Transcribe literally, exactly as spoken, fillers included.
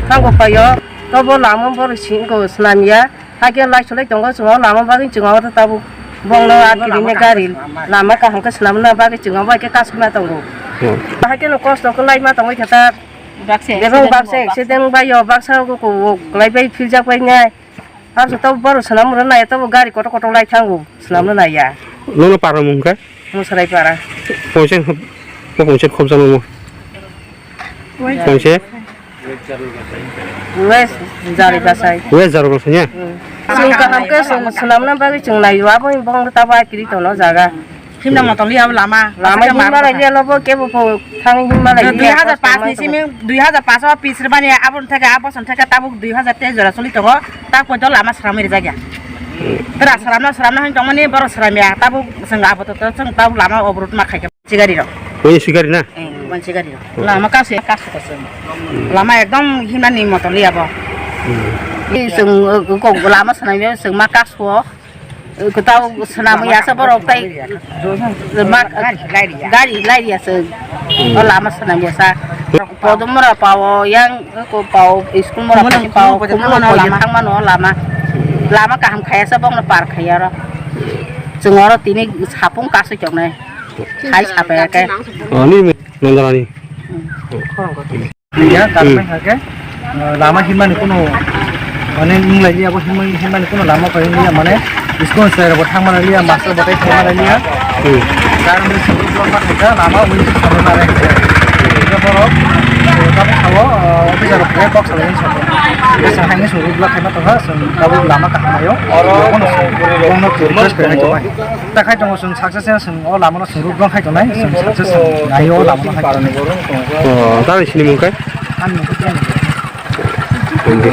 Thango paio, tobo lama borok singko swnamya. Hakhe lai solai tongo chwng o lama bagwi chwng o tabuk bongno akhirine gari lama kaham khe swnamna bagwi chwng o bai khe kasuma tongo. Hmm. Hakhe no kosto khe laima tongwi khe ta. Baksa bebak accident baksa accident bai o baksa o ko kwlai bai philjak bai nai. Tabuk tabuk borok swnam rw nai tabuk gari kotor kotor lai thango swnam rw nai ya. Nono para mung khe? Musarai para. Poisa, poisa khobjano mo. Poisa. West Jari Basai. West Jari Basai ya? Hmm. Chwng kaham khe chwng swnamna bagwi chwng nai o, abo ni bong tabo akiri tono jaga. Himna motom liya lama. Lama himma lai liya lobo kebo po thang himma lai liya. Dui hajar paanch ni simi, dui hajar paanch o pis rimani abo theke abo son theke tabuk dui hajar teis jora soli tongo. Ta poito lama swnamwi rijak ya. Tera swnamna swnamna hin tongmani borok swnamya. Tabuk chwng abo to chwng tabuk lama obrot ma khaikha. Sigari rok. Oini sigari na? Eh, wan sigari rok. Lama kasu ya kasu kasu. Lama ekdom himna ni motom liya bo. Hmm. Ni chwng, uh, kok lama swnamya chwng ma kasu o. Uh, kwtal swnamwi ya sa borok tai. Ma gari lai ya chwng. O lama swnamya sa. Podom mora pao yang ko pao school mora pao ko mora pao thang mano lama. Lama kaham khaya sa bokno par khaya ro. Chwng oro tini sapung kasu choknai. Hai sape ke. Ani nondarani. Ya, karmai hake, eh, lama himani kuno, mane, nung lai liya, bo himani, himani kuno lama pai liya, mane, school sai rok thang mana liya, master bo tai thang mana liya. Hmm. Karmai suru blok ma thangka, lama wi suru ma rai. Ida borok, eh, kamu sawo, eh, officer rok kok salai sabo. Esa hangi suru blok kema tongha, sung kabu lama kaham ayo. Oro, bono sung, bono request kailaitongmai. Ta khai tongo chwng success ya, chwng o lama no chwng rwk bwrwng khai tongnai, chwng success chwng nai o lama no khai tongnai. O, tamni sini mung khe? Ani mung khe Prenjit.